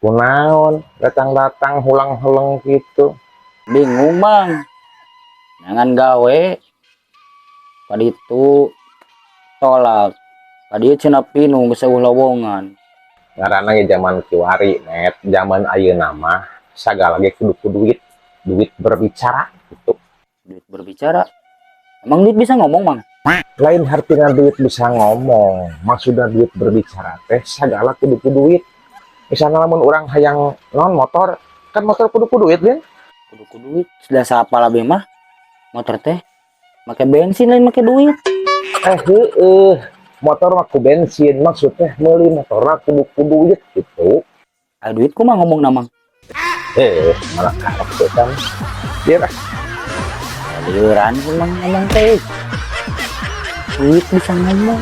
Kunaon datang-datang hulang-huleng gitu? Bingung, Mang. Neangan gawe. Kaditu tolak. Kadieu cenah pinuh, geus euweuh lowongan. Ngaranna ge zaman kiwari, Met. Zaman ayeuna mah sagala ge kudu ku duit. Duit berbicara gitu. Duit berbicara. Emang duit bisa ngomong, Mang? Lain hartina duit bisa ngomong, maksudnya duit berbicara teh sagala kudu ku duit. Misalnya lamun urang hayang non motor, kan motor kudu ku duit kan? Kudu ku duit. Sudah siapa lebih mah? Motor teh make bensin, lain make duit. Eh, heueuh, motor mah ku bensin, maksudnya meuli motorna kudu ku duit gitu. Ah, duit kumaha ngomong, Mang? Eh, malah karep tuh kan. Dia lah. Liuran sih, Mang, ngomong teh. Duit bisa ngomong.